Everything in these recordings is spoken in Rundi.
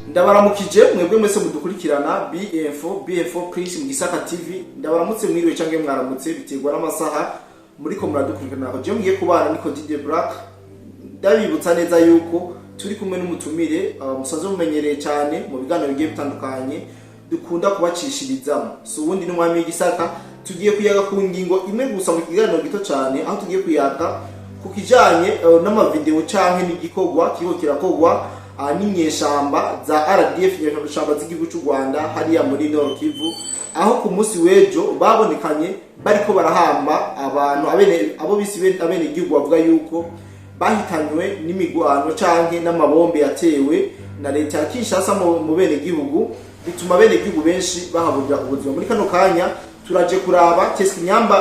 Ndabaramukije mwebwe mwese mudukurikirana BFO BFO Chris mu Gisaka TV. Ndabaramutse, mwiriwe canke mwaramutse, biterwa n'amasaha muriko muradukurikirana. Aho je mugiye kubana niko DJ Black. Ndabibutsa neza yuko turi kumwe n'umutumire musanzwe mumenyereye cyane mu biganiro bigiye bitandukanye dukunda kubacishirizamo, si uwundi n'umwami w'Igisaka. Tugiye kuyaga ku ngingo imwe gusa mu kiganiro gito cyane, aho tugiye kuyaga ku kijanye n'amavideo canke n'igikorwa kiriko kirakorwa n'inyeshamba za RDF, inyeshamba z'igihugu cy'u Rwanda hariya muri Nord Kivu, aho ku munsi w'ejo babonekanye bariko barahamba abantu abene abo bisi abene igihugu bavuga yuko bahitanywe n'imigwano canke n'amabombe yatewe na leta ya Kinshasa mu bene gihugu, bituma bene gihugu benshi bahaburira ubuzima. Muri kano kanya turaje kuraba teske nyamba,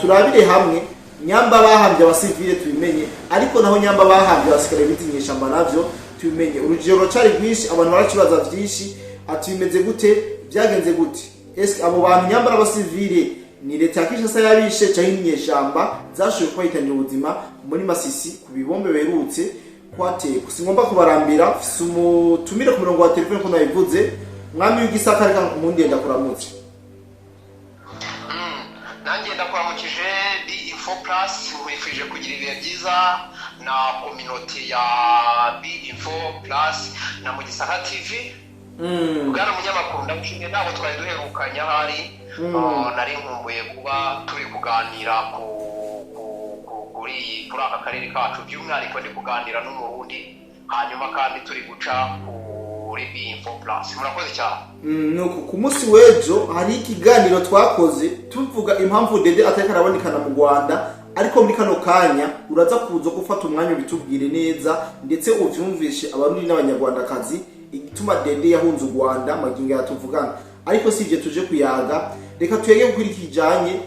turabire hamwe nyamba bahambye abasivile tubimenye, ariko naho nyamba bahambye abasikare b'izi nyeshamba navyo tubimenye. Urugero ruracari rwinshi, abantu baracibaza vyinshi, ati bimeze gute, byagenze gute? Eske abo bantu nyamba n'abasivile ni leta ya Kinshasa yabishe canke inyeshamba zashoboye kubahitanira ubuzima muri Masisi ku bibombe beherutse kuhatekwa? Singomba kubarambira, mfise umutumire ku murongo wa telefone ko nabivuze. Mwami w'Igisaka, reka nkundiye ndakuramutse. Nanjye ndakuramukije B Info Plus, nkwifurije kugira ibihe byiza na communauté ya B Info Plus na Mugisaka TV. Bwana munyamakuru, ndagushimiye, ntabwo twari duherukanye ahari. Nari nkumbuye kuba turi kuganira kuri aka karere kacu, by'umwihariko ndi kuganira n'Umurundi, hanyuma kandi turi guca kuri B Info Plus. Murakoze cyane. Nuko ku munsi w'ejo hari ikiganiro twakoze tuvuga impamvu Dede atariko arabonekana mu Rwanda, ariko muri kano kanya uraza kuza gufata umwanya ubitubwire neza, ndetse uvyumvishe Abarundi n'Abanyarwandakazi igituma Dede yahunze u Rwanda magingo yatuvugana. Ariko si ivyo tuje kuyaga, reka tuyege kuri kijanye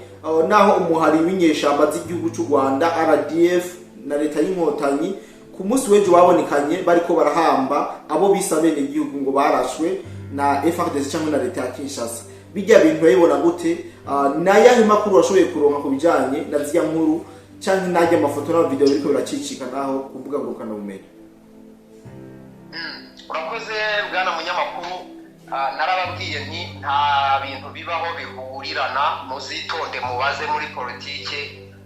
naho umuhari w'inyeshamba z'igihugu cy'u Rwanda RDF na leta y'Inkotanyi ku munsi w'ejo babonekanye bariko barahamba abo bisa bene igihugu ngo barashwe na FARDC cyangwa na leta ya Kinshasa. Bijya bintu urabibona gute? Nayahe makuru washoboye kuronka ku bijanye na zirya nkuru canke n'arya mafoto na video biriko biracicika naho ku mbuga ngurukanabumenyi? Urakoze bwana munyamakuru. Narababwiye nti nta bintu bibaho bihurirana, muzitonde mubaze muri politike,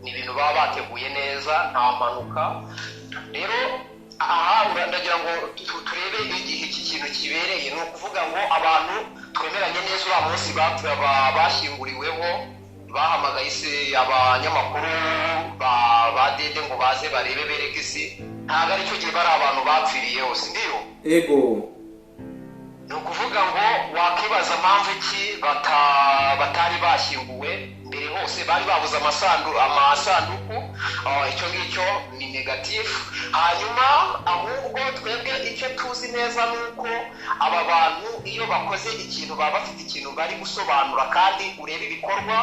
ni ibintu baba bateguye neza, nta mpanuka. Rero aha ndagira ngo turebe igihe iki kintu kibereye. Ni ukuvuga ngo abantu twemeranye neza, uriya munsi bashyinguriweho bahamagaye isi abanyamakuru ba Dede ngo baze barebe bereke isi, ntabwo aricyo gihe bari abantu bapfiriyeho, si ndiyo? Ego. Ni ukuvuga ngo wakibaza mpamvu ki batari bashyinguwe mbere hose, bari babuze amasanduku. Icyo ngicyo ni négatif. Hanyuma ahubwo twebwe icyo tuzi neza ni uko aba bantu iyo bakoze ikintu baba bafite ikintu bari gusobanura, kandi urebe ibikorwa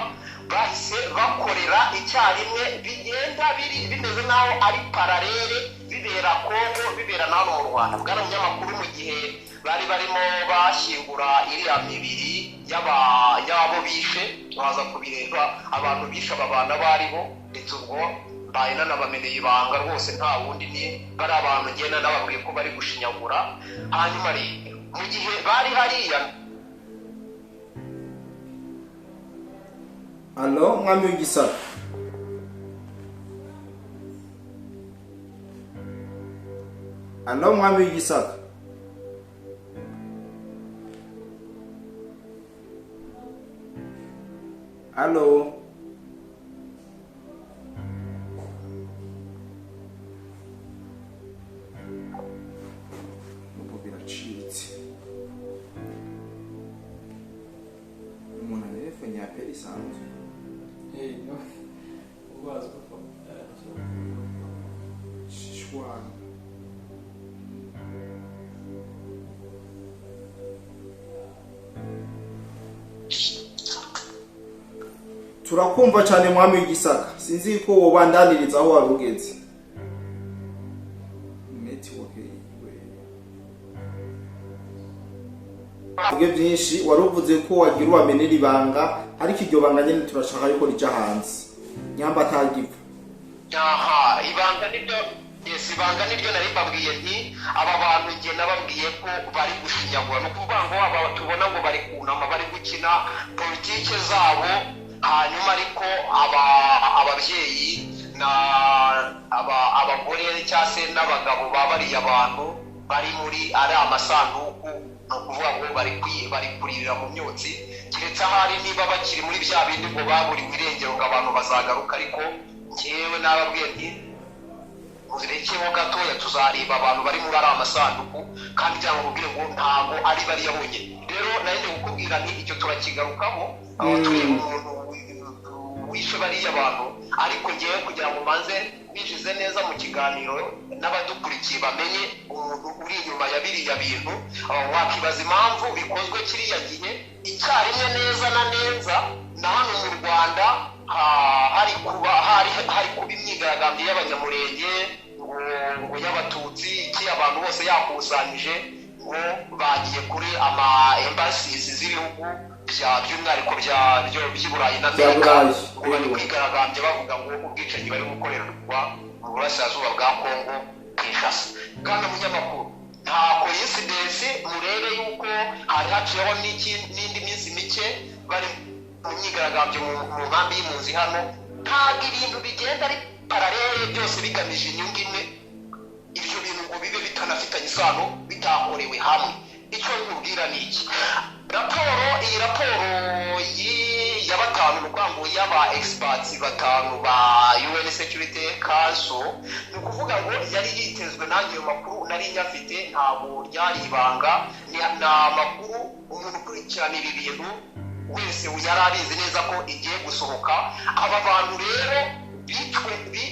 bahise bakorera icyarimwe, bigenda biri bimeze nk'aho ari parallèle, bibera Kongo, bibera na hano mu Rwanda. Bwana munyamakuru, mu gihe bari barimo bashyingura iriya mibiri y'abo bishe, baza kubireba abantu bishe aba bana bariho, ndetse ubwo mbaye nanabameneye ibanga rwose, nta wundi ni bari abantu ngenda nababwiye ko bari gushinyagura. Hanyuma rero mu gihe bari hariya Allo, mwami w'Igisaka? Allo, mwami w'Igisaka? Allo? Ubu biracitse, umuntu arefone ya peri isanzwe. Hey, no. Ubazi ko Shishwana. Turakumva cyane mwami w'Igisaka, sinzi ko wobandaniriza aho wari ugeze. Network yiwe. Uvuge byinshi, wari uvuze ko wagira ubamenera ibanga, ariko iryo banga nyene turashaka yuko rija hanze nyamba atagipfa. Aha, ibanga nibyo. Yes, ibanga niryo nari mbabwiye nti aba bantu njye nababwiye ko bari gushinyagura. Ni ukuvuga ngo aba tubona ngo bari kunama, bari gukina politike zabo, hanyuma ariko ababyeyi na abagore cyangwa se n'abagabo ba bariya bantu bari muri ari amasanduku, ni ukuvuga ngo bari kuririra mu myotsi, keretse ahari niba bakiri muri bya bindi ngo baburiwe irengero ngo abantu bazagaruka. Ariko njyewe nababwiye nti muzirekeho gatoya, tuzareba abantu bari muri ari amasanduku, kandi cyangwa mubwire ngo ntabwo ari bariya bonyine. Rero nari ndi kukubwira nti icyo turakigarukaho, aho tureba umuntu wishe bariya bantu. Ariko ngewe kugira ngo mbanze binjize neza mu kiganiro n'abadukurikiye bamenye umuntu uri inyuma ya biriya bintu, wakibaza impamvu bikozwe kiriya gihe icyarimwe neza na neza na hano mu Rwanda hari kuba imyigaragambyo y'abanyamurenge ngo y'abatutsi, iki abantu bose yakusanyije ngo bagiye kuri ama embassies z'ibihugu by'umwihariko by'i Burayi na Amerika, ngo bari kwigaragambya bavuga ngo ubwicanyi bari gukorerwa mu burasirazuba bwa Kongo Kinshasa. Bwana munyamakuru, nta coincidence, murebe yuko hari haciyeho n'indi minsi mike bari mu myigaragambyo mu nkambi y'impunzi hano. Ntabwo ibintu bigenda ari parallele byose bigamije inyungu imwe, ibyo bintu ngo bibe bitanafitanye isano, bitakorewe hamwe. Icyo nkubwira ni iki: raporo, iyi raporo ya batanu, ni ukuvuga ngo y'aba experts batanu ba UN Security Council, ni ukuvuga ngo yari yitezwe. Nanjye ayo makuru nari nyafite, ntabwo ryari ibanga, ni amakuru umuntu ukurikirana ibi bintu wese yari abizi neza ko igiye gusohoka. Aba bantu rero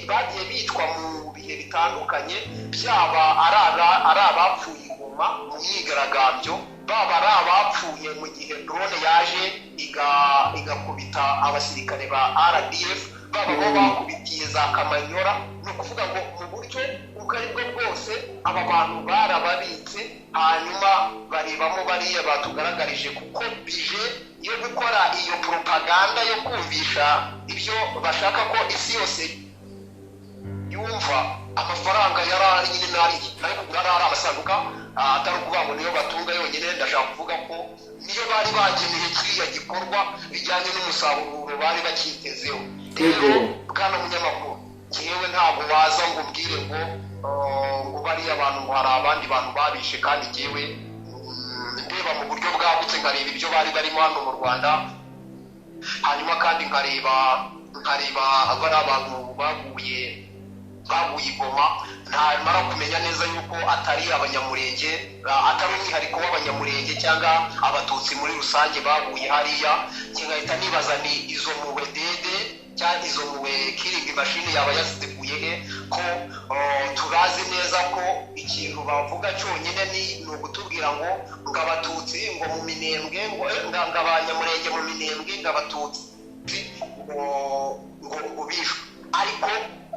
bagiye bicwa mu bihe bitandukanye, byaba ari abapfuye ingoma mu myigaragambyo, baba ari abapfuye mu gihe drone yaje igakubita abasirikare ba RDF, baba bo bakubitiye za Kamanyora. Ni ukuvuga ngo mu buryo ubwo ari bwo bwose aba bantu barababitse, hanyuma barebamo bariya batugaragarije, kuko bije yo gukora iyo propaganda yo kumvisha ibyo bashaka ko isi yose yumva, amafaranga yari nyine nari nayo kugura ari amasanduka, atari ukuvuga ngo niyo batunga yonyine. Ndashaka kuvuga ko niyo bari bageneye kiriya gikorwa bijyanye n'umusaruro bari bakitezeho. Rero bwana munyamakuru, njyewe ntabwo waza ngo umbwire ngo ngo bariya abantu ngo hari abandi bantu babishe, kandi njyewe ndeba mu buryo bwagutse nkareba ibyo bari barimo hano mu Rwanda, hanyuma kandi nkareba bari abantu baguye igoma, ntamara kumenya neza yuko atari abanyamurenge, atari umwihariko w'abanyamurenge cyangwa abatutsi muri rusange baguye hariya. Nkahita nibaza ni izo mpuhwe dede cyangwa izo mpuhwe killing machine yaba yaziteguye he, ko turazi neza ko ikintu bavuga cyonyine ni ukutubwira ngo abatutsi ngo mu Minembwe, ngo abanyamurenge mu Minembwe, ngo abatutsi ngo bishwe. Ariko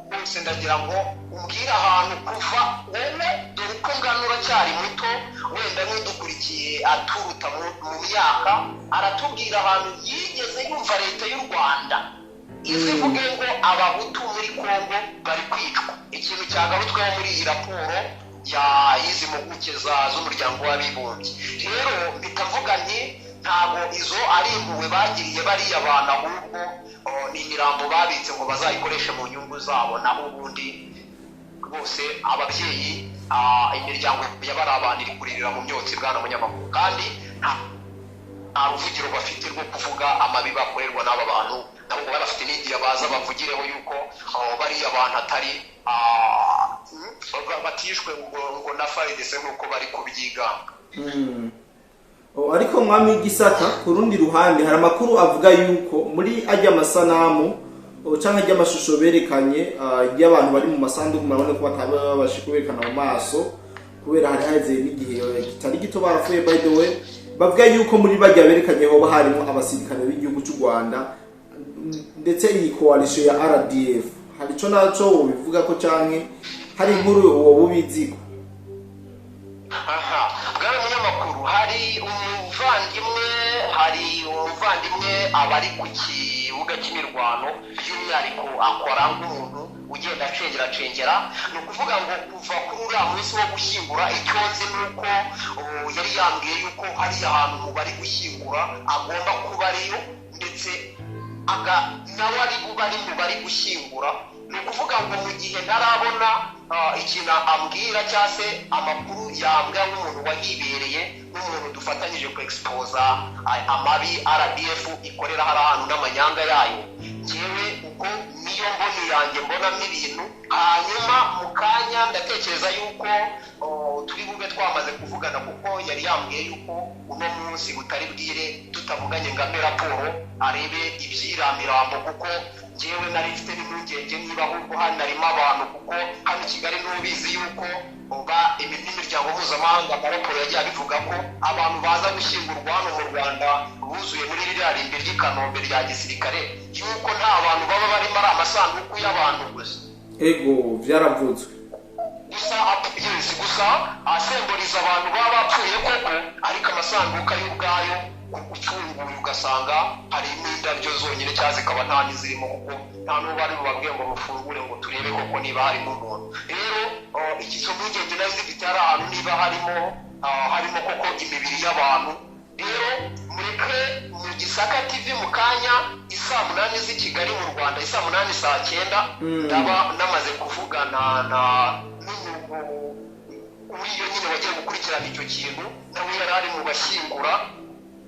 bose ndagira ngo umbwire ahantu kuva wowe, dore uko ngana uracyari muto, wenda n'udukurikiye aturuta mu myaka, aratubwira ahantu yigeze yumva leta y'u Rwanda izivuge ngo abahutu muri Kongo bari kwicwa. Ikintu cyagarutsweho muri iyi raporo ya izi mpuguke z'umuryango w'abibumbye. Rero mpita mvuga nti ntabwo izo ari impuhwe bagiriye bariya bantu, ahubwo ni imirambo babitse ngo bazayikoreshe mu nyungu zabo. Naho ubundi rwose ababyeyi, imiryango y'abari abantu iri kuririra mu myotsi, bwana munyamakuru, kandi nta ruvugiro bafite rwo kuvuga amabi bakorerwa n'aba bantu. Nabo ngo bafite n'igihe baza bavugireho yuko bariya bantu atari batishwe ngo na FARDC nk'uko bari kubyigamba. Ariko mwami Gisaka, ku rundi ruhande hari amakuru avuga yuko muri ajya amasanamu cyangwa ajya amashusho berekanye y'abantu bari mu masanduku, murabona ko batabashe kuberekana mu maso kubera hari haheze n'igihe kitari gito barapfuye. By the way, bavuga yuko muri bajya berekanye hoba harimo abasirikare b'igihugu cy'u Rwanda ndetse iyi coalition ya RDF. Hari ico naco wobivuga ko canke hari inkuru uwo bubiziko? Aha, bwana munyamakuru, hari umuvandimwe abari ku kibuga cy'imirwano, by'umwihariko akora nk'umuntu ugenda acengera acengera. Ni ukuvuga ngo kuva kuri uriya munsi wo gushyingura, icyo nzi ni uko yari yambwiye yuko hariya ahantu mu bari gushyingura agomba kuba ariyo, ndetse nawe ari buba ari mu bari gushyingura. Ni ukuvuga ngo mu gihe ntarabona ikintu ambwira cyangwa se amakuru yambwira nk'umuntu wahibereye, nk'umuntu dufatanyije ku exposa amabi RDF ikorera hari ahantu n'amanyanga yayo, njyewe uko niyo mboni yanjye mbonamo ibintu. Hanyuma mu kanya ndatekereza yuko turi bube twamaze kuvugana, kuko yari yambwiye yuko uno munsi butari bwire tutavuganye ngo ampe raporo arebe iby'iramirambo, kuko njyewe nari mfite n'impungenge niba ahubwo hano harimo abantu, kuko hano i Kigali n'ubizi yuko n'imiryango mpuzamahanga amaraporo yagiye abivuga ko abantu baza gushyingurwa hano mu Rwanda buzuye muri ririya rimbi ry'i Kanombe rya gisirikare, yuko nta bantu baba barimo, ari amasanduku y'abantu gusa. Ego, byaravuzwe gusa gusa asemburiza abantu baba bapfuye koko, ariko amasanduku y'ubwayo ufunguye ugasanga harimo indabyo zonyine cyangwa zikaba nta n'izirimo, kuko nta n'uwo bari bubabwiye ngo mufungure ngo turebe koko niba harimo umuntu. Rero ikizo mpungenge nazo zifite hari ahantu niba harimo koko imibiri y'abantu. Rero mureke mu Gisaka TV mu kanya isaa 8 z'i Kigali mu Rwanda, isaa 8 saa 9 ndaba namaze kuvugana na n'umuntu uriyo nyine wagiye gukurikirana icyo kintu, nawe yari ari mu bashyingura.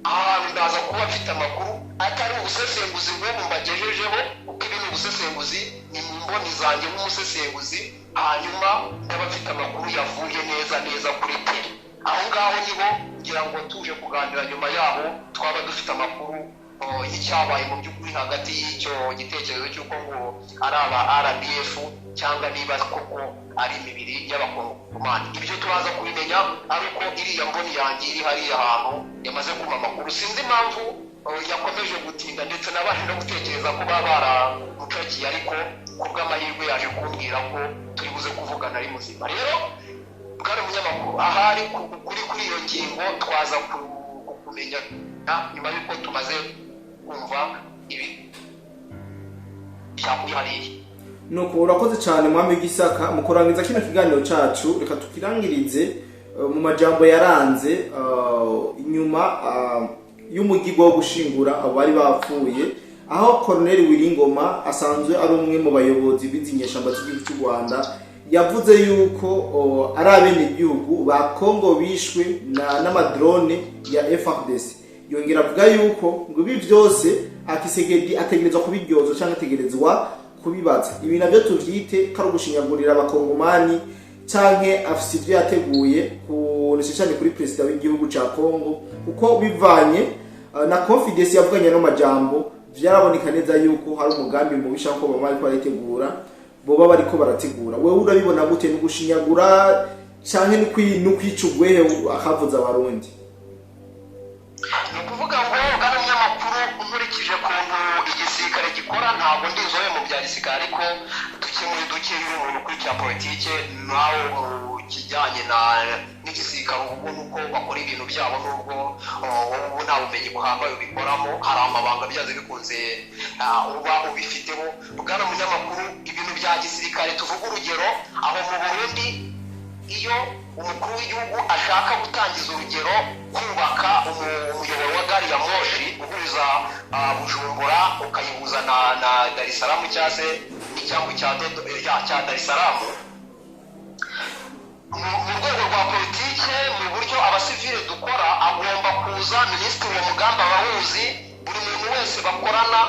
Ahantu ndaza kuba mfite amakuru atari ubusesenguzi nk'ubu mbagejejeho, kuko ibi ni ubusesenguzi, ni mu mboni zanjye nk'umusesenguzi. Hanyuma ndaba mfite amakuru yavuye neza neza kuri tele. Aho ngaho niho ngira ngo tuje kuganira nyuma yaho twaba dufite amakuru y'icyabaye mu by'ukuri hagati y'icyo gitekerezo cy'uko ngo ari aba RDF cyangwa niba koko ari imibiri y'abakongomani. Ibyo turaza kubimenya ariko iriya mboni yanjye iri hariya hantu yamaze kuma amakuru. Sinzi impamvu yakomeje gutinda, ndetse n'abandi no gutekereza ko baba baramucakiye, ariko kubw'amahirwe yaje kumbwira ko turi buze kuvugana ari muzima. Rero bwana munyamakuru, ahari kuri iyo ngingo twaza kumenya nyuma y'uko tumaze kumva ibi byakuye hariya. Nuko urakoze cyane mwami w'Igisaka. Mu kurangiza kino kiganiro cacu, reka tukirangirize mu majambo yaranze inyuma y'umugigwa wo gushingura abo bari bapfuye, aho Colonel Wiringoma asanzwe ari umwe mu bayobozi b'izi nyeshamba z'igihugu cy'u Rwanda yavuze yuko ari abenegihugu ba Kongo bishwe n'amadrone ya FARDC. Yongera avuga yuko ngo ibi byose Tshisekedi ategerezwa kubiryozwa cyangwa ategerezwa kubibaza. Ibi nabyo tuvyite ko ari ugushinyagurira abakongomani, canke afise ivyo yateguye cyane kuri perezida w'igihugu ca Kongo, kuko bivanye na confidence yavuganye no majambo, vyaraboneka neza yuko hari umugambi mubisha ko baba bariko barategura, boba bariko barategura. Wewe urabibona gute? No gushinyagura canke no kwica ugwehe akavuza abarundi? Ni ukuvuga ngo bwana munyamakuru, nkurikije ukuntu igisirikare gikora, ntabwo ndi inzobe mu bya gisirikare, ariko duke muri duke iyo umuntu ukurikira politike nawe mu kijyanye n'igisirikare uba ubona uko bakora ibintu byabo, nubwo wowe ubu nta bumenyi buhambaye ubikoramo, hari amabanga byanze bikunze uba ubifiteho. Bwana munyamakuru, ibintu bya gisirikare, tuvuge urugero aho mu Burundi, iyo umukuru w'igihugu ashaka gutangiza urugero kubaka umuyoboro wa gari ya moshi uhuza Bujumbura ukayihuza na Dar es Salaam cyangwa se n'icyambu cya Dar es Salaam, mu rwego rwa politike, mu buryo abasivile dukora, agomba kuza minisitiri uwo mugambi abahuzi, buri muntu wese bakorana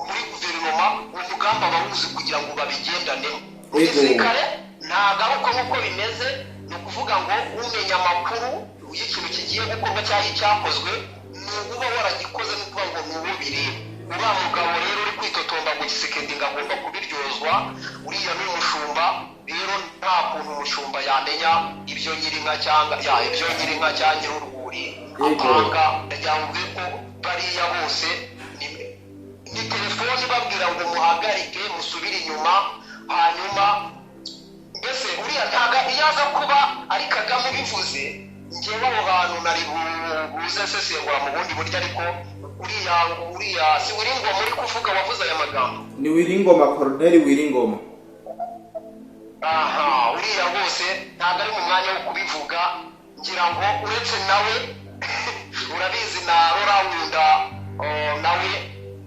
muri guverinoma uwo mugambi abahuzi kugira ngo babigendanemo. Mu gisirikare ntabwo ari uko nk'uko bimeze. Ni ukuvuga ngo umenya amakuru y'ikintu kigiye gukorwa cyangwa icyakozwe ni uba waragikoze, ni ukuvuga ngo ni uwo bireba. Uriya mugabo rero uri kwitotomba ngo Tshisekedi ngo agomba kubiryozwa, uriya ni umushumba. Rero nta kuntu umushumba yamenya ibyo nyirinka cyangwa ibyo nyirinka cyangwa nyir'urwuri apanga. Ndagira ngo ubwe ko bariya bose ni telefoni babwira ngo muhagarike musubire inyuma. Hanyuma mbese uriya ntago iyo aza kuba ari Kagame ubivuze Njyewe aho hantu nari buze nsesengura mu bundi buryo, ariko uriya si Wiringoma uri kuvuga wavuze aya magambo? Ni Wiringoma, Colonel Wiringoma. Aha, uriya rwose ntabwo ari mu mwanya wo kubivuga. Ngira ngo uretse nawe, urabizi na Rorawunda nawe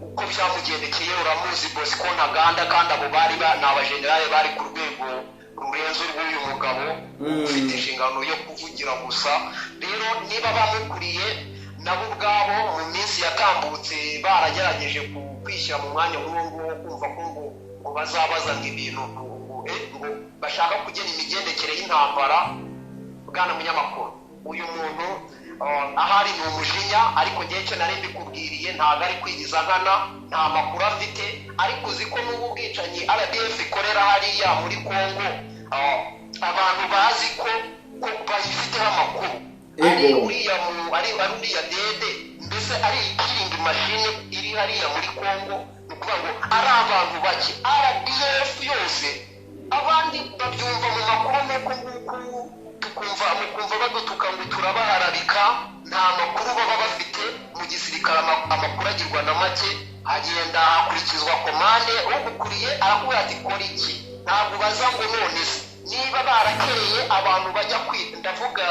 uko byamugendekeye uramuzi, Bosco Ntaganda. Kandi abo bari ni abajenerali bari ku rwego rurenze urw'uyu mugabo ufite inshingano yo kuvugira gusa. Rero niba bamukuriye nabo ubwabo mu minsi yatambutse baragerageje kwishyira mu mwanya nk'uwo nguwo, kumva ko ngo bazabaza ngo ibintu ngo bashaka kugena imigendekere y'intambara. Bwana munyamakuru, uyu muntu ahari ni umujinya, ariko ngewe icyo nari mbikubwiriye, ntabwo ari kwigiza nkana, nta makuru afite. Ariko uzi ko n'ubu bwicanyi RDF ikorera hariya muri Congo, abantu bazi ko bayifiteho amakuru ari uriya ari uriya dede, mbese ari killing machine iri hariya muri Congo. Ni ukuvuga ngo ari abantu bake RDF yose, abandi babyumva mu makuru nk'uku nguku, tukumva mukumva badutuka ngo turabaharabika. Nta makuru baba bafite mu gisirikare, amakuru agirwa na make, agenda hakurikizwa commande. Ugukuriye arakubwira ati kora iki, ntabwo baza ngo none se niba barakeye abantu bajya kwica, ndavuga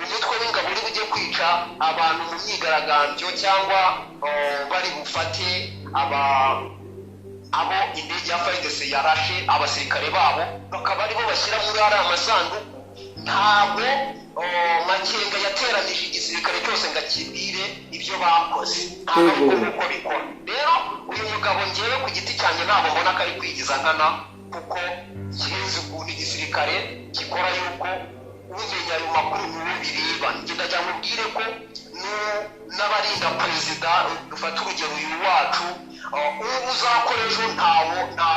umutwe w'ingabo uri bujye kwica abantu mu myigaragambyo, cyangwa bari bufate abo indege ya FARDC yarashe abasirikare babo, bakaba aribo bashyira muri ariya masanduku. Ntabwo Makenga yateranije igisirikare cyose ngo akibwire ibyo bakoze, ntabwo ariko uko bikora. Rero uyu mugabo ngewe ku giti cyanjye ntabwo mbona ko ari kwigiza nkana, kuko nzi ukuntu igisirikare gikora, yuko umenya ayo makuru niwe bireba. Njye ndagira ngo ubwire ko n'abarinda perezida, dufate urugero uyu wacu, uwo uzakora ejo ntawo, nta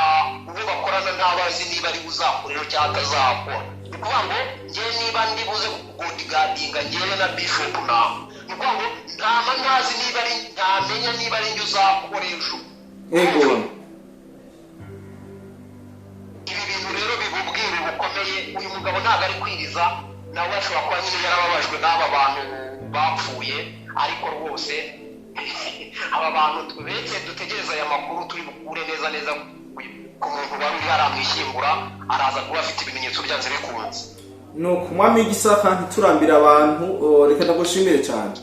uwo bakorana ntabazi niba ari uzakora ejo cyangwa atazakora. Ni ukuvuga ngo ngewe niba ndi buze kubodyguardinga ngewe na Bishop nawe, ni ukuvuga ngo ntama ntazi niba ari, ntamenya niba ari njye uzakora ejo. Ibi bintu rero bibubwira bukomeye. Uyu mugabo ntabwo ari kwiriza, nawe ashobora kuba nyine yarababajwe n'aba bantu bapfuye, ariko rwose aba bantu turetse dutegereze aya makuru turi bukure neza neza ku muntu wari uri hariya mu ishyingura, araza kuba afite ibimenyetso byanze bikunze. Ni umwami w'Igisaka, ntiturambire abantu, reka ndagushimire cyane.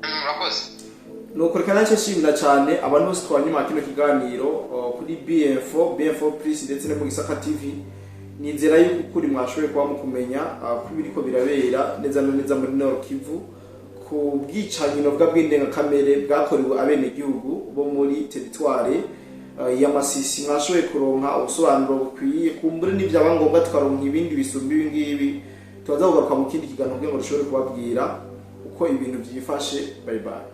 Murakoze. Nuko reka nacyo nshimira cyane abantu bose twanyuma kino kiganiro kuri BF4 BF4 Plus ndetse no mu Gisaka TV. Nizera yuko ukuri mwashoboye kuba mukumenya ko ibiriko birabera neza na neza muri Nord Kivu, ku bwicanyi novuga bw'indengakamere bwakorewe abenegihugu bo muri territoire ya Masisi. Mwashoboye kuronka ubusobanuro bukwiye. Kumbure n'ivyaba ngombwa tukaronka ibindi bisumba ibi ngibi, tubaza kugaruka mu kindi kiganiro kugira ngo dushobore kubabwira uko ibintu vyifashe. Bye bye.